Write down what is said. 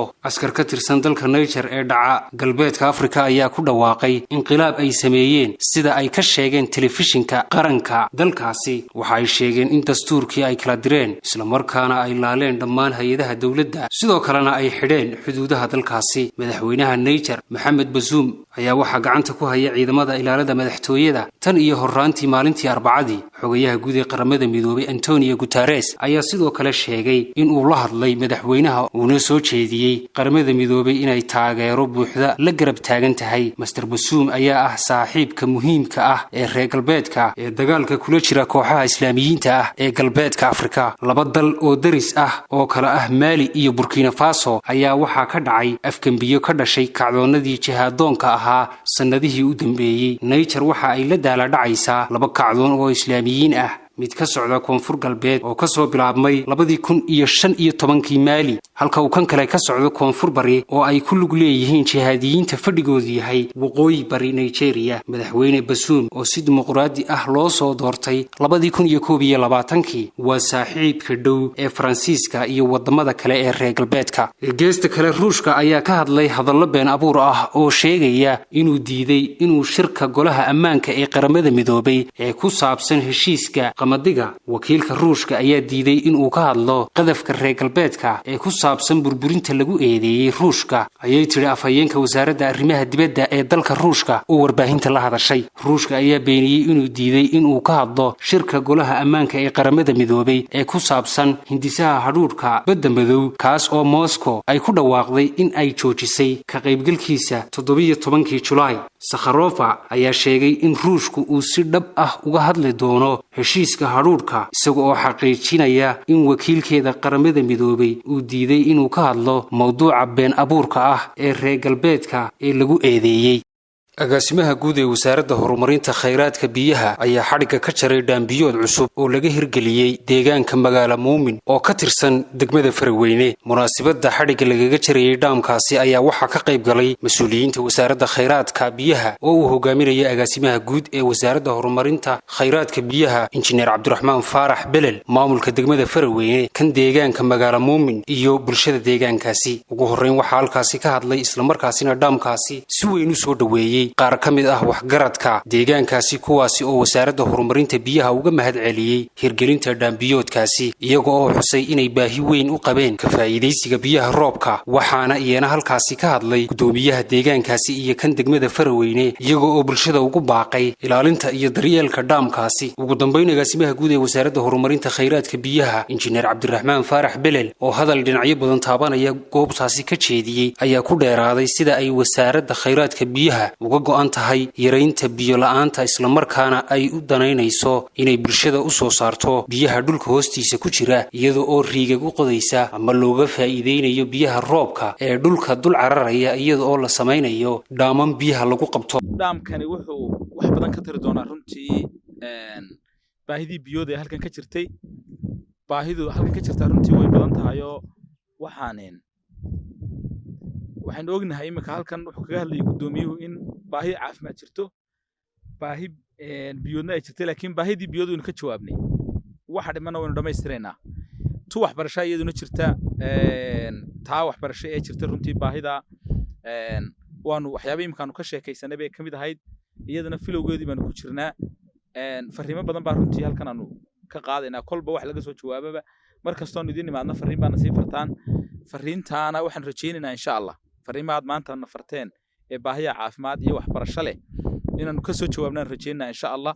Askar ka tirsan dalka Niger ee dhaca Galbeedka Afrika ayaa ku dhawaaqay inqilaab ay sameeyeen, sida ay ka sheegeen telefishinka qaranka dalkaasi. Waxa ay sheegeen in dastuurkii ay kala direen, islamarkaana ay laaleen dhammaan hay-adaha dowladda, sidoo kalena ay xidheen xuduudaha dalkaasi. Madaxweynaha Niger, Maxamed Bazuum, ayaa waxaa gacanta ku haya ciidamada ilaalada madaxtooyada tan iyo horraantii maalintii Arbacadii. Xogayaha guud ee Qaramada Midoobay, Antonio Guteres, ayaa sidoo kale sheegay in uu la hadlay madaxweynaha, uuna soo jeediyey Qaramada Midoobay inay taageero buuxda la garab taagan tahay. Mister Bazuum ayaa ah saaxiibka muhiimka ah ee reer galbeedka ee dagaalka kula jira kooxaha Islaamiyiinta ah ee Galbeedka Afrika. Laba dal oo daris ah oo kale ah Maali iyo Burkina Faso ayaa waxaa ka dhacay afgembiyo ka dhashay kacdoonnadii jihaadoonka ahaa sannadihii u dambeeyey. Niger waxa ay la daaladhacaysaa laba kacdoon oo Islaamiyiin ah, mid ka socda koonfur galbeed oo kasoo bilaabmay 2015-kii Maali, halka uu kan kale ka socdo koonfur bari oo ay ku lug leeyihiin jihaadiyiinta fadhigoodu yahay waqooyi bari Nigeria. Madaxweyne Basuum oo si dimuqraadi ah loo soo doortay 2021-kii waa saaxiibka dhow ee Faransiiska iyo wadamada kale ee reer galbeedka. Geesta kale, Ruushka ayaa ka hadlay hadallo been abuur ah oo sheegaya inuu diiday inuu shirka Golaha Ammaanka ee Qaramada Midoobay ee ku saabsan heshiiska qamadiga. Wakiilka Ruushka ayaa diiday inuu ka hadlo qadafka reer galbeedka ee ku saabsan burburinta lagu eedeeyey Ruushka, ayay tidhi afhayeenka wasaaradda arrimaha dibadda ee dalka Ruushka oo warbaahinta la hadashay. Ruushka ayaa beeniyey inuu diiday inuu ka hadlo shirka Golaha Ammaanka ee Qaramada Midoobay ee ku saabsan hindisaha hadhuudhka Badda Madow, kaas oo Moscow ay ku dhawaaqday in ay joojisay ka qaybgalkiisa 17-kii Julaay. Sakharofa ayaa sheegay in Ruushku uu si dhab ah uga hadli doono heshiiska hadhuudhka, isaga oo xaqiijinaya in wakiilkeeda Qaramada Midoobay uu diiday inuu ka hadlo mowduuca been abuurka ah ee reer galbeedka ee lagu eedeeyey. Agaasimaha guud ee Wasaaradda Horumarinta Khayraadka Biyaha ayaa xadhigga ka jaray dhaambiyood cusub oo laga hirgeliyey deegaanka Magaala Muumin oo ka tirsan degmada Faraweyne. Munaasibadda xadhigga lagaga jarayey dhaamkaasi ayaa waxaa ka qayb galay mas-uuliyiinta Wasaaradda Khayraadka Biyaha oo uu hogaaminaya agaasimaha guud ee Wasaaradda Horumarinta Khayraadka Biyaha, Injineer Cabdiraxmaan Faarax Belel, maamulka degmada Faraweyne, kan deegaanka Magaala Muumin iyo bulshada deegaankaasi. Ugu horreyn waxaa halkaasi ka hadlay, islamarkaasina dhaamkaasi si weyn u soo dhoweeyey, qaar ka mid ah waxgaradka deegaankaasi, kuwaasi oo Wasaaradda Horumarinta Biyaha uga mahad celiyey hirgelinta dhaambiyoodkaasi, iyaga oo xusay inay baahi weyn u qabeen ka faa'iidaysiga biyaha roobka. Waxaana iyana halkaasi ka hadlay guddoomiyaha deegaankaasi iyo kan degmada Faraweyne, iyaga oo bulshada ugu baaqay ilaalinta iyo daryeelka dhaamkaasi. Ugu dambayn, agaasimaha guud ee Wasaaradda Horumarinta Khayraadka Biyaha, Injineer Cabdiraxmaan Faarax Belel, oo hadal dhinacyo badan taabanaya goobtaasi ka jeediyey, ayaa ku dheeraaday sida ay Wasaaradda Khayraadka Biyaha uga go'an tahay yaraynta biyo la'aanta, islamarkaana ay u danaynayso inay bulshada u soo saarto biyaha dhulka hoostiisa ku jira, iyada oo riigag u qodaysa ama looga faa'iidaynayo biyaha roobka ee dhulka dul cararaya, iyada oo la samaynayo dhaaman biyaha lagu qabto. Dhaamkani wuxuu wax badan ka tari doonaa runtii baahidii biyooda ee halkan ka jirtay. Baahidu halkan ka jirtaa runtii way badan tahayoo waxaynu ognahay iminka halkan wuxuu kaga hadlayay guddoomiyuhu in baahi caafimaad jirto, baahi biyoodna ay jirtay, laakiin baahidii biyoodu waynu ka jawaabnay, waxa dhimana waynu dhammaystiraynaa. Tu waxbarasha iyaduna jirta, taa waxbarasho ee jirta runtii baahida waanu waxyaaba iminkaanu ka sheekaysanay bay ka mid ahayd, iyadana filowgeedii baanu ku jirnaa. Fariimo badan baa runtii halkan aanu ka qaadaynaa, kolba wax laga soo jawaababa. Mar kastoonu idiin nimaadna fariin baana sii fartaan. Fariintaana waxaan rajaynaynaa, insha Allah, fariimaha aad maanta na farteen ee baahiya caafimaad iyo waxbarasho leh inaanu ka soo jawaabnaan rajaynaa, insha Allah.